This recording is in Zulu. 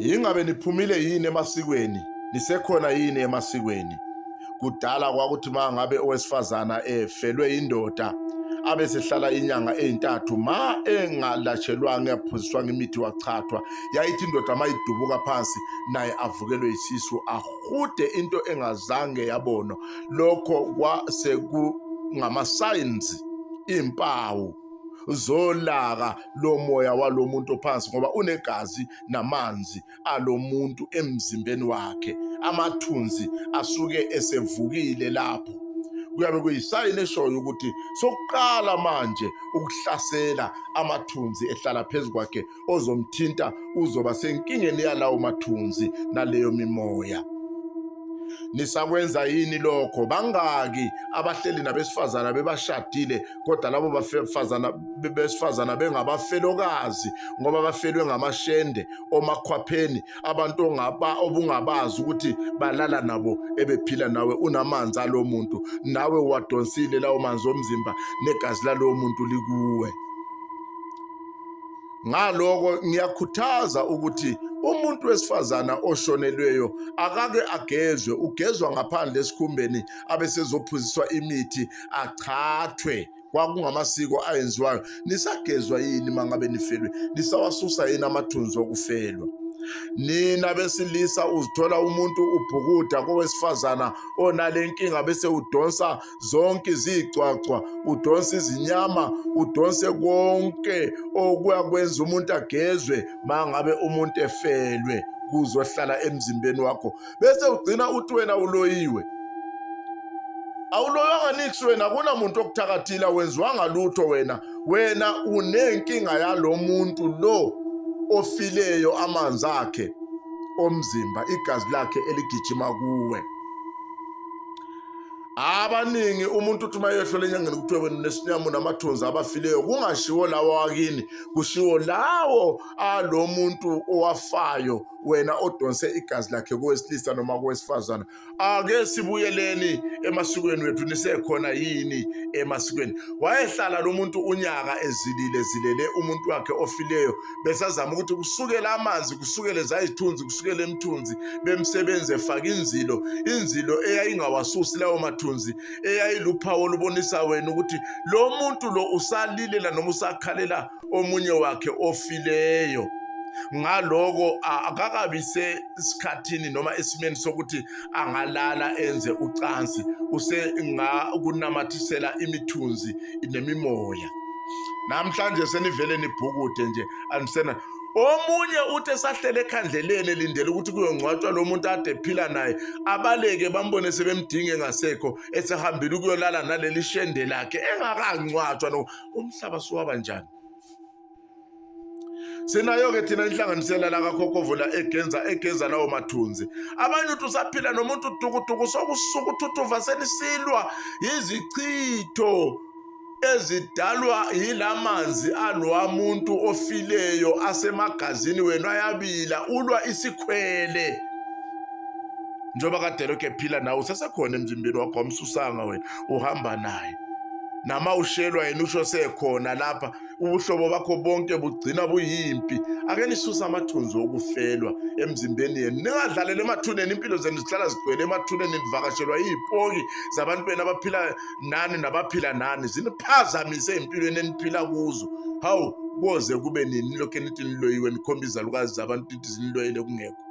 Ingabe niphumile yini emasikweni? Nisekhona yini emasikweni? Kudala kwakuthi uma ngabe owesifazana efelwe indoda abe sehlala inyanga ezintathu ma engalatshelwanga engaphuziswanga imithi wachathwa, yayithi indoda uma idubuka phansi naye avukelwe isisu ahude into engazange yabonwa. Lokho kwasekungama-signs, impawu zolaka lomoya walomuntu ophansi, ngoba unegazi namanzi alomuntu emzimbeni wakhe. Amathunzi asuke esevukile lapho, kuyabe kuyisayini eshoyo ukuthi sokuqala manje ukuhlasela amathunzi ehlala phezu kwakhe. Ozomthinta uzoba senkingeni yalawo mathunzi naleyo mimoya. Nisakwenza yini lokho? Bangaki abahleli nabesifazana bebashadile, kodwa labo bafazana besifazana bengabafelokazi ngoba bafelwe ngamashende, omakhwapheni, abantu ongaba obungabazi ukuthi balala nabo ebephila nawe, unamanzi alo muntu nawe uwadonsile lawo manzi omzimba negazi lalowo muntu likuwe. Ngaloko ngiyakhuthaza ukuthi umuntu wesifazana oshonelweyo akake agezwe, ugezwa ngaphandle esikhumbeni, abesezophuziswa imithi achathwe. Kwakungamasiko ayenziwayo. Nisagezwa yini mangabe nifelwe? Nisawasusa yini amathunzi okufelwa? Nina besilisa, uzithola umuntu ubhukuda kowesifazana onale nkinga, bese udonsa zonke izigcwagcwa, udonse izinyama, udonse konke okuyakwenza umuntu agezwe mangabe umuntu efelwe, kuzohlala emzimbeni wakho, bese ugcina uthi wena uloyiwe. Awuloywanga nix wena, kunamuntu okuthakathile, awenziwanga lutho wena. Wena unenkinga yalo muntu lo ofileyo, amanzi akhe omzimba, igazi lakhe eligijima kuwe. Abaningi umuntu uthi uma eyehlola enyangeni kuthiwe wena unesinyamu namathunzi abafileyo, kungashiwo lawo wakini, kushiwo lawo alo muntu owafayo, wena odonse igazi lakhe kowesilisa noma kowesifazane. Ake sibuyeleni emasikweni wethu. Nisekhona yini emasikweni? Wayehlala lo muntu unyaka ezilile, zilele umuntu wakhe ofileyo, besazama ukuthi kusukele amanzi, kusukele zayithunzi, kusukele emthunzi, bemsebenzi efaka inzilo, inzilo eyayingawasusi lawo mathunzi, eyayiluphawu olubonisa wena ukuthi lo muntu lo usalilela noma usakhalela omunye wakhe ofileyo. Ngaloko akakabi sesikhathini noma esimeni sokuthi angalala enze ucansi, usengakunamathisela imithunzi nemimoya. Namhlanje senivele nibhukude nje, anisena. Omunye uthi esahlele ekhandleleni elindele ukuthi kuyongcwatshwa lo muntu ade ephila naye, abaleke, bambone sebemdinga engasekho, esehambile ukuyolala naleli shende lakhe engakangcwatshwa. No, umhlaba suwaba njani? Sinayo-ke thina inhlanganisela lakakhokhovula egenza egeza lawo mathunzi. Abanye uthi usaphila nomuntu dukuduku, sokusuka uthuthuva, senisilwa yizichitho ezidalwa yilamanzi alwa muntu ofileyo asemagazini wenu ayabila, ulwa isikhwele njengoba kade lokhu ephila nawe, usesekhona emzimbeni wakho, wamsusanga wena, uhamba naye nama ushelwa yena, usho sekhona lapha, ubuhlobo bakho bonke bugcina buyimpi. Ake nisuse amathunzi okufelwa emzimbeni yenu, ningadlaleli emathuneni. Impilo zenu zihlala zigcwele emathuneni, nivakashelwa iy'poki zabantu benu abaphila nani nabaphila nani, ziniphazamise empilweni eniphila kuzo. Hawu, koze kube nini lokhu enithi niloyiwe, nikhomba izalukazi zabantu nithi ziniloyele kungekho?